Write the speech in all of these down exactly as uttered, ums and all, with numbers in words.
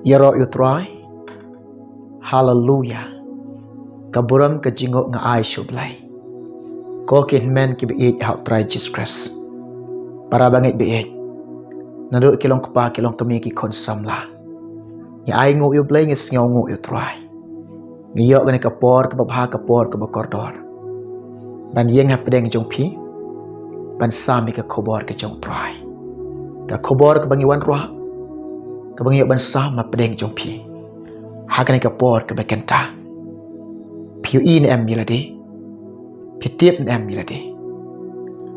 Ïaroh ïa u Trai. Haleluya. Ka burom ka jingnguh nga ai sha u Blei. Ko ki hynmen kiba ïeit ha u Trai Jisu Khrist, para bangeit ba ïeit, naduh ki long kpa ki long kmie ki khun samla, ngi ai nguh ïa u Blei, ngi sngew nguh ïa u Trai. Ngi ïoh kane ka por kaba bha, ka por kaba kordor ban ïeng hapdeng jong phi, ban sam ïa ka khubor ka jong u Trai. Ka khubor kaba ngi wanrah, kaba ngi ïoh ban sam hapdeng jong phi ha kane ka por kaba kynta. Phi ïohi ne em ïa lade? Phi tip ne em ïa lade?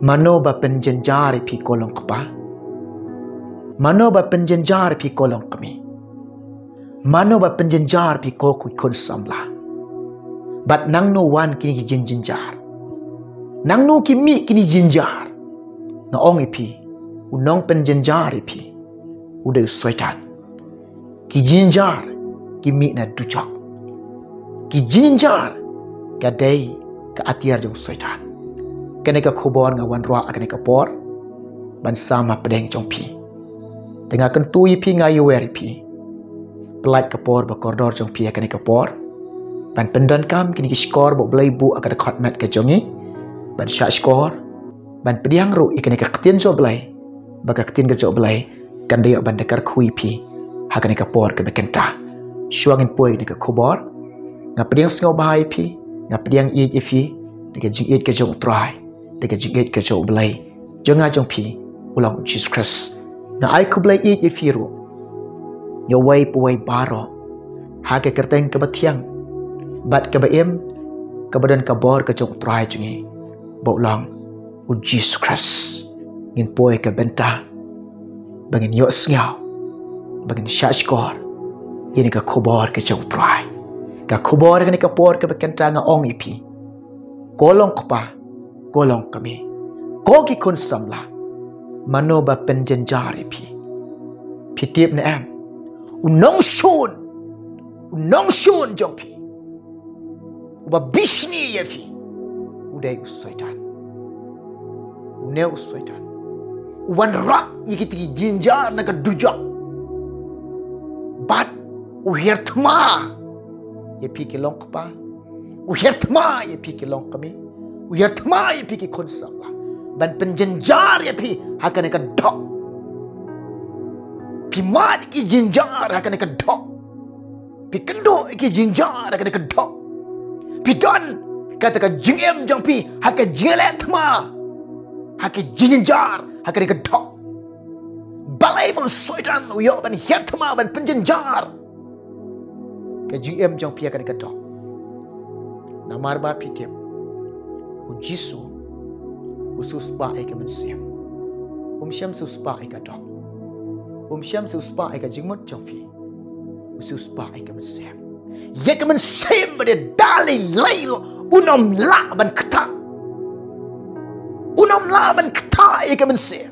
Mano ba pynjynjar ïa phi ko long kpa? Mano ba pynjynjar ïa phi ko long kmie? Mano ba pynjynjar ïa phi ko ki khun samla? Bad nangno wan kine ki jynjar? Nangno ki mih kine ki jynjar? Nga ong ïa phi, u nongpynjynjar ïa phi u dei u Soitan. Ki jynjar ki mih na dujok. Ki jynjar ka dei ka atiar jong u Soitan. Kane ka khubor nga wanrah ha kane ka por ban sam hapdeng jong phi. Te nga kyntu ïa phi, nga ïawer ïa phi, pyllait ka por ba kordor jong phi ha kane ka por ban pyndonkam kine ki shkor ba u Blei buh ha ka dkhot met ka jong ngi, ban shah shkor, ban pdiang ruh ïa kane ka ktien jong u Blei, ba ka ktien ka jong u Blei kan da ïoh ban da kyrkhu ïa phi ha kane ka por kaba kynta. Shuwa ngin poi na ka khubor, nga pdiang sngewbha ïa phi, nga pdiang ïeit ïa phi da ka jingïeit ka jong u Trai, da ka jingïeit ka jong u Blei jong nga jong phi, u long u Jisu Khrist. Nga ai khublei ïeit ïa phi ruh, ïa uwei pa uwei baroh, ha ka kyrteng kaba thiang bad kaba im, kaba don ka bor ka jong u Trai jong ngi, ba u long u Jisu Khrist. Ngin poi ka bynta ba ngin ïohsngew, ba ngin shah shkor ïa kane ka khubor ka jong u Trai. Ka khubor kane ka por kaba kynta, nga ong ïa phi, ko long kpa, ko long kmie, ko ki khun samla, mano ba pynjynjar ïa phi? Phi tip ne em? U nongshun, u nongshun jong phi, uba bishni ïa phi, u dei u Soitan. Une u Soitan u wanrah ïa kito ki jynjar na ka dujok, bad u hiar thma ïa phi ki long kpa, u hiar thma ïa phi ki long kmie, u hiar thma ïa phi ki khun samla, ban pynjynjar ïa phi ha kane ka doh. Phi mad ïa ki jynjar ha kane ka doh. Phi kynduh ïa ki jynjar ha kane ka doh. Phi don kata ka jingim jong phi ha ka jingïaleh thma, ha ki jynjar ha kane ka doh. Balei ba u Soitan u ïoh ban hiar thma, ban pynjynjar ka jingim jong phi ha kane ka doh? Namar ba phi tip, u Jisu u siewspah ïa ka mynsiem. Um shym siewspah ïa ka doh. Um shym siewspah ïa ka jingmut jong phi. U siewspah ïa ka mynsiem. Ïa ka mynsiem ba dei da lei lei ruh un ym lah ban ktah. Un ym lah ban ktah ïa ka mynsiem.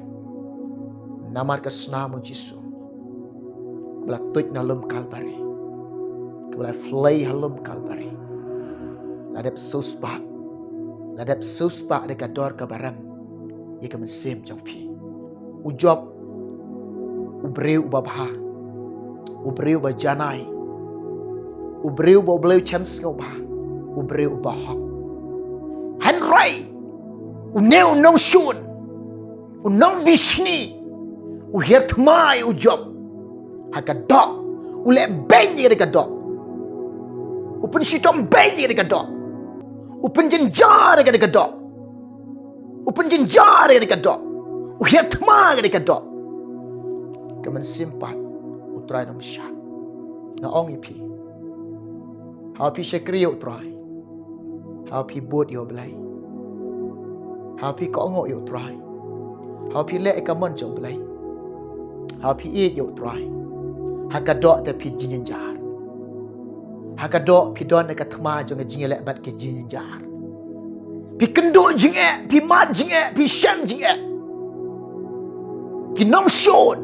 Namar ka snam u Jisu, kaba la tuid na lum Kalbari, kaba la plie ha lum Kalbari, la dep siewspah, la dep siewspah da ka dor kaba rem ïa ka mynsiem jong phi. U Job, u briew uba bha, u briew uba janai, u briew uba U Blei u shem sngewbha, u briew uba hok. Hynrei une u nongshun, u nongbishni, u hiar thma ïa u Job ha ka doh. U leh beiñ ïa ka doh. U pynshitom beiñ ïa ka doh. U pynjynjar ïa ka doh. U pynjynjar ïa ka doh. U hiar thma ïa ka doh. Ka mynsiem pat, u Trai un ym shah. Nga ong ïa phi, haba phi shakri ïa u Trai, haba phi bud ïa u Blei, haba phi kohnguh ïa u Trai, haba phi leh ïa ka mon jong u Blei, haba phi ïeit ïa u Trai, ha ka doh te phi jynjar. Ha ka doh phi don ïa ka thma jong ka jingïaleh bad ka jynjar. Phi kynduh jingeh, phi mad jingeh, phi shem jingeh. Ki nongshun,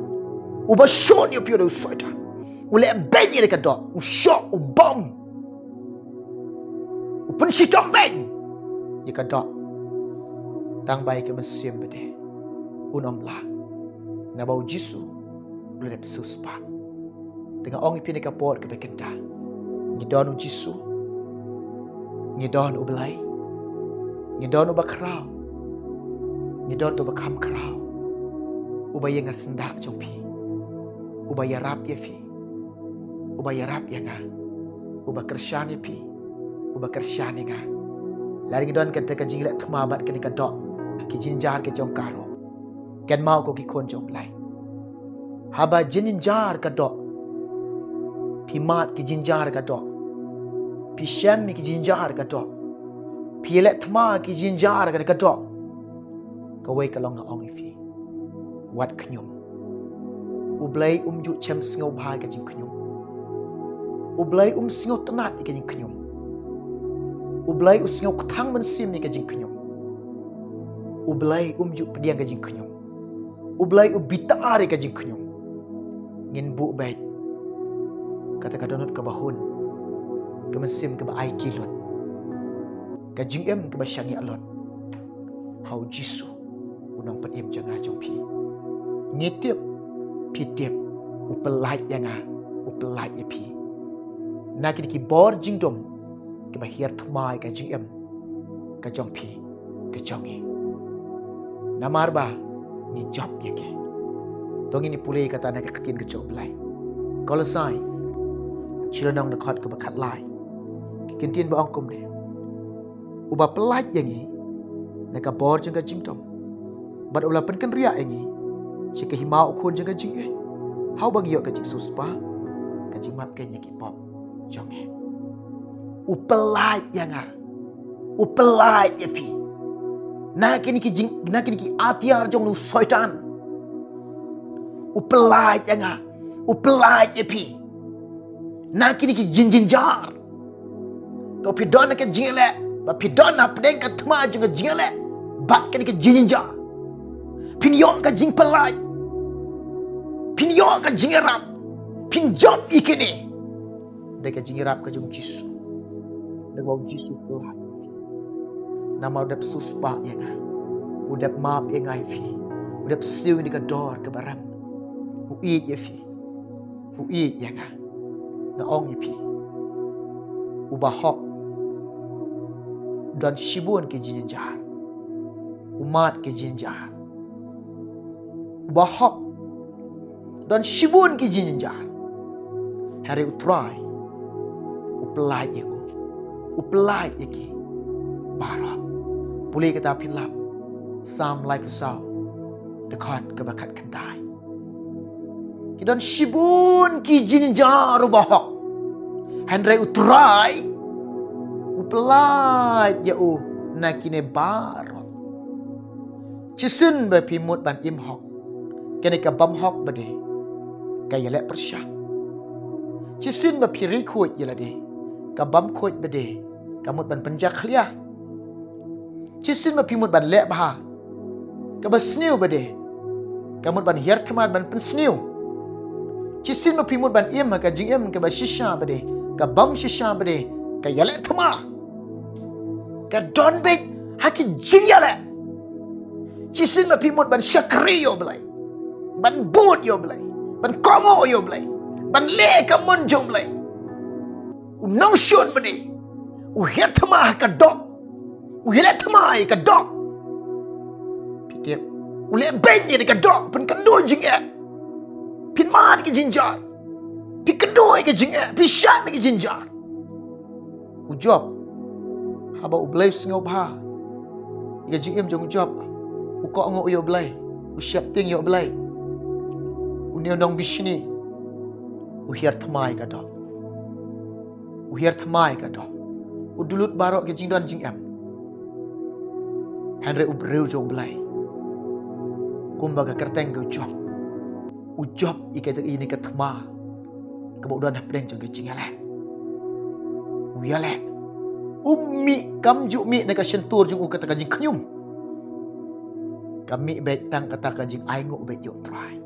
uba shun ïa phi u dei u Soitan. U leh beiñ ïa ka doh, u shoh, u bom, u pynshitom beiñ ïa ka doh. Tang ba ïa ka mynsiem ba dei un ym lah, naba u Jisu u la dep siewspah. Te nga ong ïa phi na ka por kaba kynta, ngi don u Jisu, ngi don u Blei, ngi don u Bakhraw, ngi don u Bakhraw, uba ïa nga syndah jong phi, uba ïarap ïa phi, uba ïarap ïa nga, uba kyrshan ïa phi, uba kyrshan ïa nga. Lada ngi don kata ka jingleh thma bad kane ka doh ha ki jynjar ka jong ka ruh, kynmaw ko ki khun jong u Blei, haba jynjar ka doh, phi mad ki jynjar ka doh, phi shem ki jynjar ka doh, phi leh thma ki jynjar ka doh, kawei ka long nga ong ïa phi, wat khñium. U Blei um ju shem sngewbha ïa ka jingkhñium. U Blei um sngewtynnat ïa ka jingkhñium. U Blei u sngewkthang mynsiem ïa ka jingkhñium. U Blei um ju pdiang ka jingkhñium. U Blei u bitar ïa ka jingkhñium. Ngin buh beit kata ka dohnud kaba hun, ka mynsiem kaba aiti lut, ka jingim kaba shaniah lut ha u Jisu, u Nongpynim jong nga jong phi. Ngi tip, phi tip, u pyllait ïa nga, u pyllait ïa phi na kine ki bor jingdum kiba hiar thma ïa ka jingim ka jong phi, ka jong ngi. Namar ba ngi jop ïa ki. To ngin ïa pule kata na ka ktien ka jong u Blei. Kolosai shi lynnong, dkhot kaba khatlai, ki ktien ba ong kumne: Uba pyllait ïa ngi na ka bor jong ka jingdum, bad uba la pynkynriah ïa ngi sha ka hima u Khun jong ka jingïeit, ha uba ngi ïoh ka jingsiewspah, ka jingmap keiñ ïa ki pop jong ngi. U pyllait ïa nga, u pyllait ïa phi na kine ki jing, na kine ki atiar jong u Soitan. U pyllait ïa nga, u pyllait ïa phi na kine ki jingjynjar. Ko phi don ha ka jingïaleh, ba phi don hapdeng ka thma jong ka jingïaleh bad kine ki jingjynjar, phin ïoh ka jingpyllait, phin ïoh ka jingïarap, phin jop ïa kine da ka jingïarap ka jong u Jisu. Da kaba u Jisu u pyllait ïa phi. Namar u dep siewspah ïa nga, u dep map ïa nga ïa phi, u dep siew ïa ka dor kaba rem. U ïeit ïa phi, u ïeit ïa nga. Nga ong ïa phi, u bahok don shibun ki jingjynjar, u mad ki jingjynjar. U bahok don shibun ki jingjynjar, hynrei u Trai u pyllait ïa u, u pyllait ïa ki baroh. Pule kata phin lap, Salm laiphew saw, dkhot kaba khatkhyndai. Ki don shibun ki jingjynjar u bahok, hynrei u Trai u pyllait ïa u na kine baroh. Shisien ba phi mut ban im hok, kane ka bym hok ba dei ka ïaleh pyrshah. Shisien ba phi ri khuid ïa lade, ka bym khuid ba dei ka mut ban pynjakhlia. Shisien ba phi mut ban leh bha, kaba sniew ba dei ka mut ban hiar thma, ban pynsniew. Shisien ba phi mut ban im ha ka jingim kaba shisha ba dei, ka bym shisha ba dei ka ïaleh thma. Ka don beit ha ki jingïaleh. Shisien ba phi mut ban shakri ïa u Blei, ban bud ïa u Blei, ban kohnguh ïa u Blei, ban leh ka mon jong u Blei, u nongshun ba dei u hiar thma ha ka doh, u ïaleh thma ïa ka doh. Phi tip, u leh beiñ ïa ka doh, pynkynduh jingeh. Phin mad ki jingjynjar, phi kynduh ïa ki jingeh, phi shem ïa ki jingjynjar. U Job, haba u Blei u sngewbha ïa ka jingim jong u Job, u kohnguh ïa u Blei, u sheptieng ïa u Blei, une u nongbishni u hiar thma ïa ka doh. U hiar thma ïa ka doh, u da lut baroh ki jingdon jingem. Hynrei u briew jong u Blei, kumba ka kyrteng ka u Job, u jop ïa ka, ïa kane ka thma kaba u don hapdeng jong ka jingïaleh. U ïaleh, um mih, kam ju mih na ka shyntur jong u kata ka jingkhñium. Ka mih beit tang kata ka jingainguh beit ïa u Trai,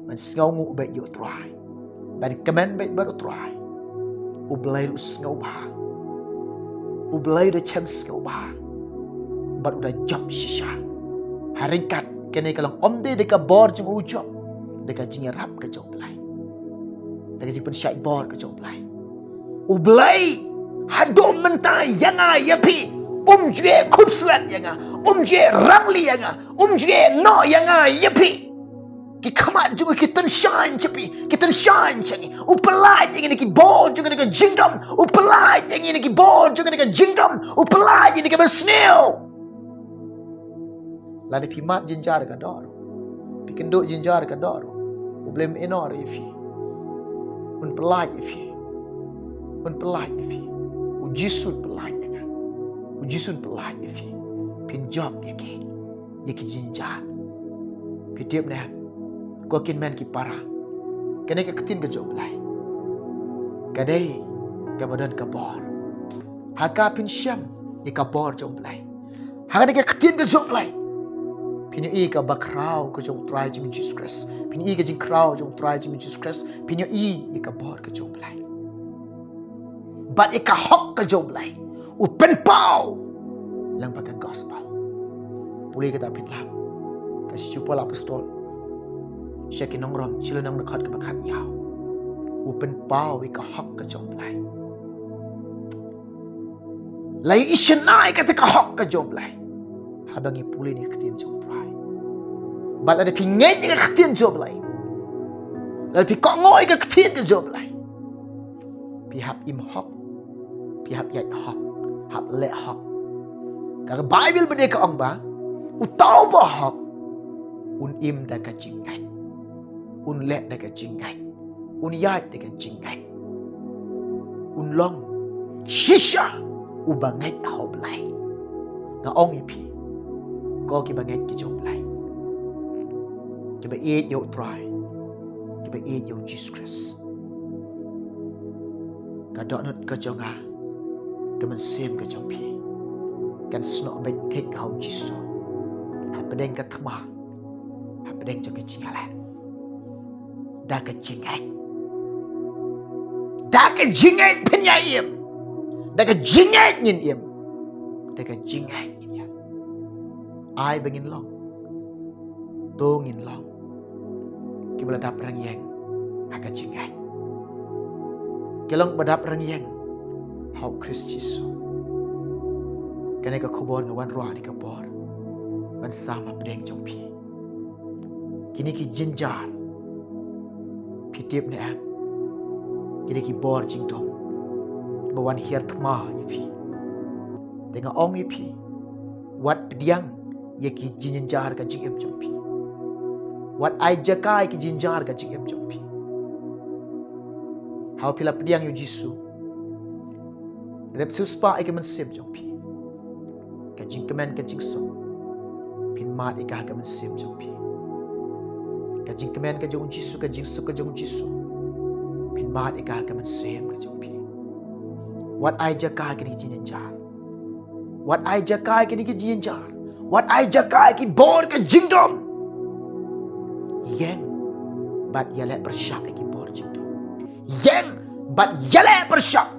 ban sngewnguh beit ïa u Trai, ban kmen beit bad u Trai. U Blei ruh u sngewbha, u Blei u da shem sngewbha, bad u da jop shisha. Ha ryngkat kane ka long ym dei da ka bor jong u Job, da ka jingïarap ka jong u Blei. Da ka jingpynshait bor ka jong U Blei. U Blei haduh mynta ïa nga ïa phi um ju ïa khunswet ïa nga, um ju ïa rangli ïa nga, um ju ïa noh ïa nga ïa phi. Ki khmat jong u ki tyngshaiñ sha phi, ki tyngshaiñ sha ngi. U pyllait ïa ngi na ki bor jong kane ka jingdom. U pyllait ïa ngi na ki bor jong kane ka jingdom. U pyllait ïa ngi na kaba sniew. Lada phi mad jynjar ka doh ruh, phi kynduh jynjar ka doh ruh, U Blei um ïehnoh ruh ïa phi. Un pyllait ïa phi. Un pyllait ïa phi. U Jisu un pyllait ïa nga. U Jisu un pyllait ïa phi. Phin jop ïa ki, ïa ki jynjar. Phi tip ne, ko ki hynmen ki para, kane ka ktien ka jong U Blei ka dei kaba don ka bor. Ha ka phin shem ïa ka bor jong U Blei, ha kane ka ktien ka jong U Blei, phin ïohi ka bakhraw ka jong U Trai jong ngi Jisu Khrist. Phin ïohi ka jingkhraw jong U Trai jong ngi Jisu Khrist. Phin ïohi ïa ka bor ka jong U Blei bad ïa ka hok ka jong U Blei. U pynpaw lyngba ka gospel. Pule kata phin lap, ka shithi u Paul apostol sha ki nong Rom, shi lynnong, dkhot kaba khatnïaw. U pynpaw ïa ka hok ka jong U Blei. La ïa shna ïa kata ka hok ka jong U Blei haba ngi pule ïa ka ktien jong U Trai. Bad lada phi ngeit ïa ka ktien jong U Blei, lada phi kohnguh ïa ka ktien ka jong U Blei, phi hap im hok, phi hap ïaid hok, hap leh hok. Ka Baibl ba dei ka ong ba uta uba hok un im da ka jingngeit, un leh da ka jingngeit, un ïaid da ka jingngeit, un long shisha uba ngeit ha U Blei. Nga ong ïa phi, ko kiba ngeit ki jong U Blei, kiba ïeit ïa U Trai, kiba ïeit ïa U Jisu Khrist, ka dohnud ka jong nga, ka mynsiem ka jong phi kan snoh beit thik ha U Jisu hapdeng ka thma, hapdeng jong ka jingïaleh. Da ka jingngeit, da ka jingngeit phin ïa im. Da ka jingngeit ngin im. Da ka jingngeit ngin ïa ai ba ngin long, to ngin long kiba la dap rynïeng ha ka jingngeit, ki long ba dap rynïeng ha U Khrist Jisu. Kane ka khubor nga wan rwah ha kane ka por ban sam hapdeng jong phi. Kine ki jynjar, phi tip ne em, kine ki bor jingdom ba wan hiar thma ïa phi. Te nga ong ïa phi, wat pdiang ïa ki jynjar ka jingim jong phi. Wat ai jaka ïa ki jynjar ka jingim jong phi. Haba phi la pdiang ïa U Jisu, rep siewspah ïa ka mynsiem jong phi. Ka jingkmen ka jingsuk, phin mad ïa ka ha ka mynsiem jong phi. Ka jingkmen ka jong U Jisu, ka jingsuk ka jong U Jisu, phin mad ïa ka ha ka mynsiem ka jong phi. Wat ai jaka ïa kine ki jynjar. Wat ai jaka ïa kine ki jynjar. Wat ai jaka ïa ki bor ka jingdom. Ïeng bad ïaleh pyrshah ïa ki bor jingdom. Ïeng bad ïaleh pyrshah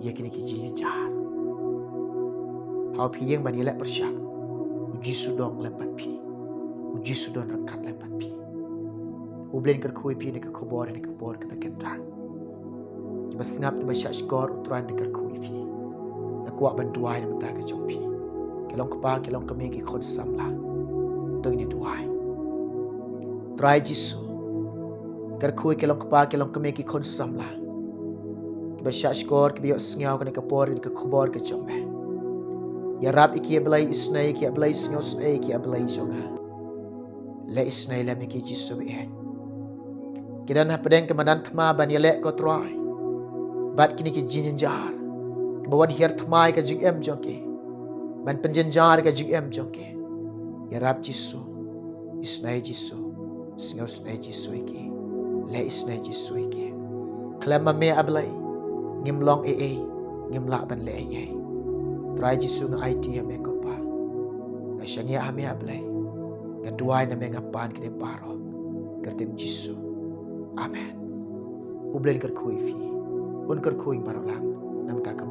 ïa kine ki jynjar. Haba phi ïeng ban ïaleh pyrshah, U Jisu dang lem bad phi. U Jisu dang ryngkat lem bad phi. U Blei un kyrkhu ïa phi ha kane ka khubor, ha kane ka por kaba kynta. Kiba sngap, kiba shahshkor, U Trai un kyrkhu ïa phi. Nga kwah ban duwai na ka bynta ka jong phi. Ki long kpa, ki long kmie, ki khun samla, to ngin duwai. Trai Jisu, kyrkhu ïa ki long kpa, ki long kmie, ki khun samla, kiba shahshkor, kiba ïohsngew ha kane ka por, ha kane ka khubor ka jong me. Ïarap ïa ki, A Blei, isynei ïa ki, A Blei, sngewsynei ïa ki, A Blei jong nga. Leh isynei lem ïa ki, Jisu ba ïeit. Ki don hapdeng ka madan thma ban ïaleh, ko Trai, bad kine ki jynjar kiba wan hiar thma ïa ka jingim jong ki, ban pynjynjar ïa ka jingim jong ki. Ïarap Jisu, isynei Jisu, sngewsynei Jisu ïa ki, leh isynei Jisu ïa ki. Khlem ma me, A Blei, ngim long ei ei, ngim lah ban leh ei ei. Trai Jisu, nga aiti ha me ko Pa. Nga shaniah ha me, A Blei. Nga duwai na me, nga pan kine baroh ha ka kyrteng U Jisu. Amen. U Blei un kyrkhu ïa phi. Un kyrkhu ïa baroh lang na ka bynta ka